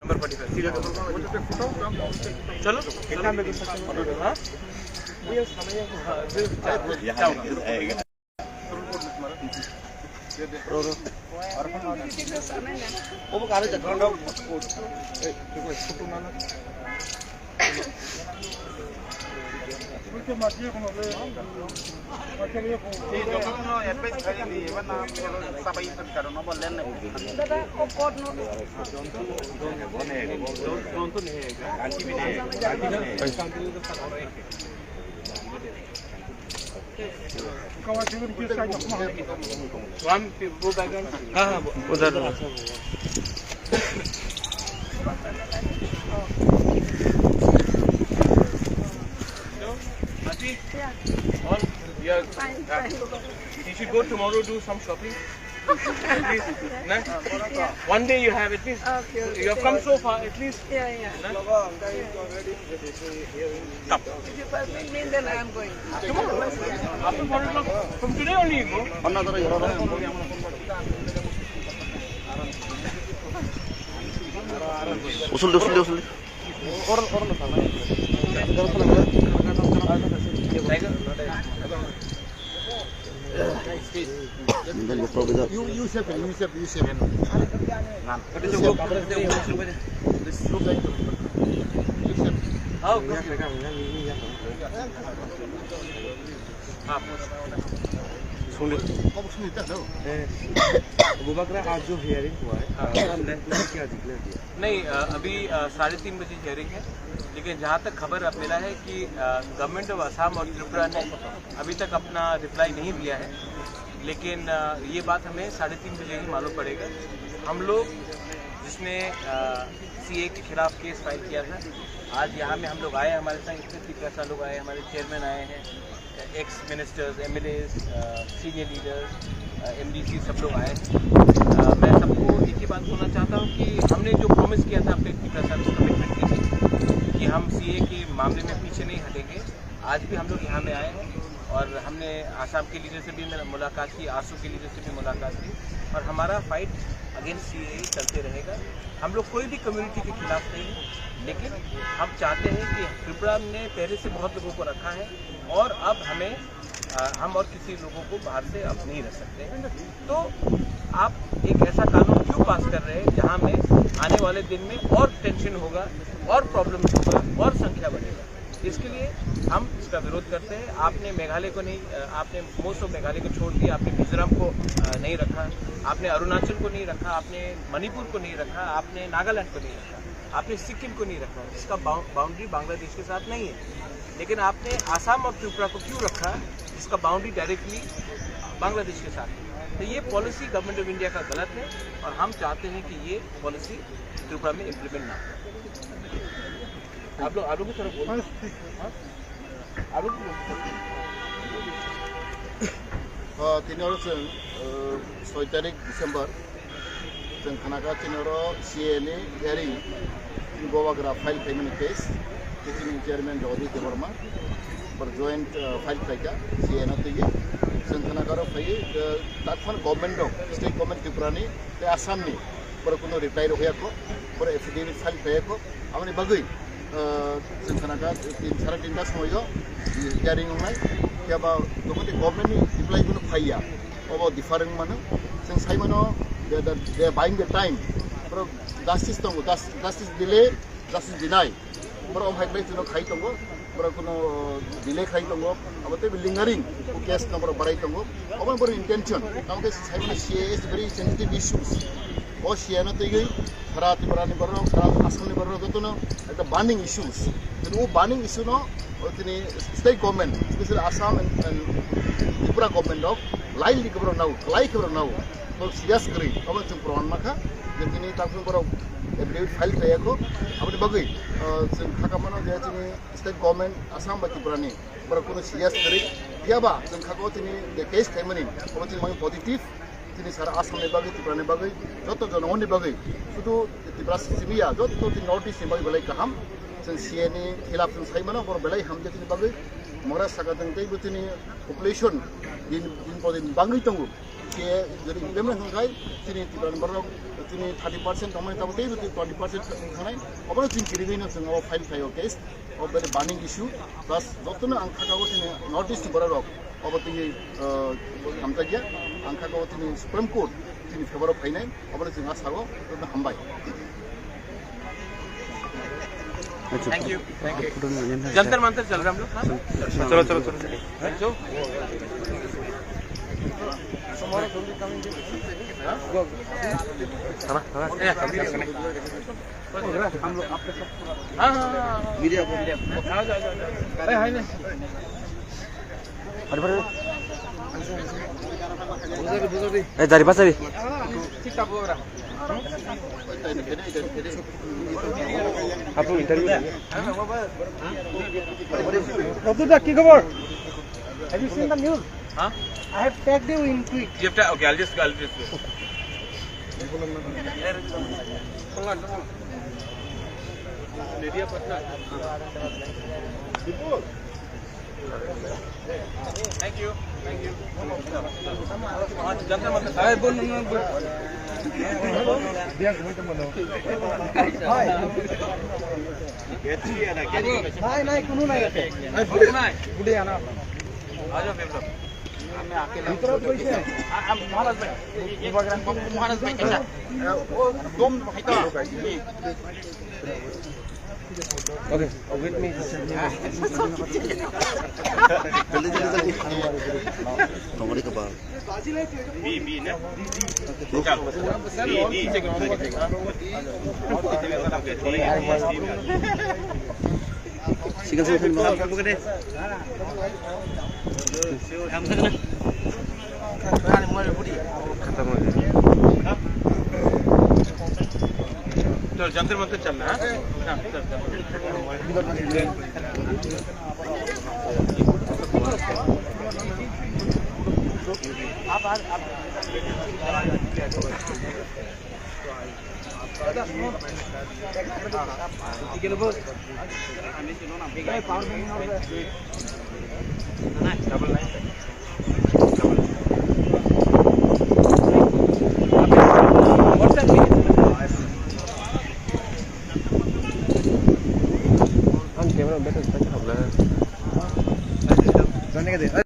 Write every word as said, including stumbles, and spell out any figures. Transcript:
Number forty five. चलो, चलो। हाँ? हाँ, हाँ, उधर। Hello, Aunty? Yeah. All? Yeah. Fine, fine. You should go tomorrow, do some shopping. At least, na? Yeah. One day you have at least. Okay, okay. You have come so far, at least. Yeah, yeah. Na? Come. If you permit me, then I am going. Tomorrow. After four o'clock. From today only you go. Usul de, usul de, usul de. Tinggal lupa kita. You, you save, you save, you save. Bubagra आज जो हियरिंग हुआ है, हाँ। हमने क्या डिक्लेयर दिया? नहीं, अ, अभी, अ, साढ़े तीन बजे हियरिंग है, लेकिन जहाँ तक खबर अब मिला है कि, अ, गवर्नमेंट ऑफ असम और त्रिपुरा ने अभी तक अपना रिप्लाई नहीं दिया है, लेकिन, अ, ये बात हमें साढ़े तीन बजे ही मालूम पड़ेगा। हम लोग जिसने, अ, सीए के खिलाफ केस फाइल किया था, आज यहाँ में हम लोग आए, हमारे साथ इतने तिरपसा लोग आए, हमारे चेयरमैन आए हैं, एक्स मिनिस्टर्स, एमएलएस, अ, सीनियर लीडर्स, अ, एमडीसी, सब लोग आए हैं। अ, मैं सबको एक ही बात बोलना चाहता हूँ कि हमने जो प्रॉमिस किया था अपने तिरपसा को कमिटमेंट के लिए कि हम सीए के मामले में पीछे नहीं हटेंगे, आज भी हम लोग यहाँ में आए हैं और हमने आसाम के लीडर से भी मेरा मुलाकात की, आसू के लीडर से भी मुलाकात की और हमारा फाइट अगेंस्ट सीए चलते रहेगा। हम लोग कोई भी कम्युनिटी के खिलाफ नहीं है, लेकिन हम चाहते हैं कि त्रिपुरा ने पहले से बहुत लोगों को रखा है और अब हमें, अ, हम और किसी लोगों को बाहर से अब नहीं रख सकते हैं। तो आप एक ऐसा कानून क्यों पास कर रहे हैं जहाँ में आने वाले दिन में और टेंशन होगा और प्रॉब्लम्स होगा और संख्या बढ़ेगा? इसके लिए हम इसका विरोध करते हैं। आपने मेघालय को नहीं, अ, आपने मोस्ट ऑफ मेघालय को छोड़ दिया, आपने मिजोरम को, अ, नहीं रखा, आपने अरुणाचल को नहीं रखा, आपने मणिपुर को नहीं रखा, आपने नागालैंड को नहीं रखा, आपने सिक्किम को नहीं रखा, जिसका बाउ-, बाउंड्री बांग्लादेश के साथ नहीं है। लेकिन आपने आसाम और त्रिपुरा को क्यों रखा, जिसका बाउंड्री डायरेक्टली बांग्लादेश के साथ है? तो ये पॉलिसी गवर्नमेंट ऑफ इंडिया का गलत है और हम चाहते हैं कि ये पॉलिसी त्रिपुरा में इम्प्लीमेंट ना हो। आप लोग, आप लोग की तरफ बोलो। हाँ? आप लोग की तरफ बोलो। Ah, tini oro chwng, ah, soi tarik December, chwng khnakha tini oro C A ni hearing, tini Bubagra file khaimani case, tei chini chairman Jagadish Debbarma, bar joint, ah, file khlaikha C A no twiwi. Chwng khnakha oro phaiwi, ah, takhwmani government rok, state government Tripura ni tei Assam ni, borok kuno reply rwkha kho, borok affidavit file khlaiya kho, aboni bagwi, ah, chwng khnakha tin, sara tinta somoio hearing wngnai, phiya ba tongmani government ni reply kuno phaiya, obo different mano, chwng sai mano, they, they, they buying the time, borok justice tongo, jus-, justice delay, justice deny. Borok omo hai khlai chwngno khai tongo, borok kuno delay khai tongo, abo tei lingering o case no borok barai tongo, obo borok intention. Tamo khe sai mano C A A is very sensitive issues. O C A A no twiwi sara Tripura ni borok, sara Assam ni borok jotono ekta burning issues. Tini o burning issue no, o tini state government, especially Assam and, and Tripura government rok lightly khe borok nao, kwlai khe borok nao. Borok serious kwrwi, obo chwng proman mankha je tini takhuk borok affidavit file khlaiya kho, aboni bagwi, ah, chwng kha ka mano je chini state government Assam bai Tripura ni borok kuno serious kwrwi, phiya ba chwng kha kho tini je case khaimani, obo chini bagwi positive, tini sara Assam ni bagwi, Tripura ni bagwi, joto jonogoni bagwi, sudu Tripura simi ya, joto tini North East ni bagwi belai kaham, chwng C A ni khilaf chwng sai mano, borok belai hamjak ni bagwi, mora saka tong tei bo tini population din, din po din bangwi tongo. Ke jodi implement hwnkhai, chini Tiprani borok chini thirty percent tongmani, tabo tei twenty percent wngkhanai. Obono chini kirigwino chwng abo file khaio case, o very burning issue, plus jotono ang khakao chini North East ni borok rok obo tini, ah, hamjakya, ang khakao chini Supreme Court chini favor o phainai, obono chwng asao, jotono hambai. Thank you, thank you. Jantar मंतर चल रहा हम लोग, हाँ? चलो, चलो, चलो। चलो। हाँ, हाँ, हाँ। हाँ, हाँ, हाँ, हाँ। मीडिया को, मीडिया को। आओ, जाओ, जाओ, जाओ। अरे, अरे। ए, जारी पास अभी। आप लोग इंटरव्यू। रब्दुल्ला, की खबर? Have you seen the news? Huh? I have tagged you in tweet. You have ta-, okay, I'll just, I'll just. Media partner. Thank you. Thank you. Jantar मंतर। नहीं, नहीं, कोनो नहीं। नहीं, कोनो नहीं। आ जाओ, विप्लव। ভিতৰত গৈছে। आ, आ, महाराज भाई, ये, ये, महाराज भाई, कैसा? वो दम है तो। Okay, wait me. जल्दी, जल्दी, जल्दी। नमरी का बाल। बी, बी ना? चल। बी, बी। Single, single, single. खत्म हो गया। चल, जंतर मंतर चलना, हाँ? हाँ, चल, चल। आप, आप, आप।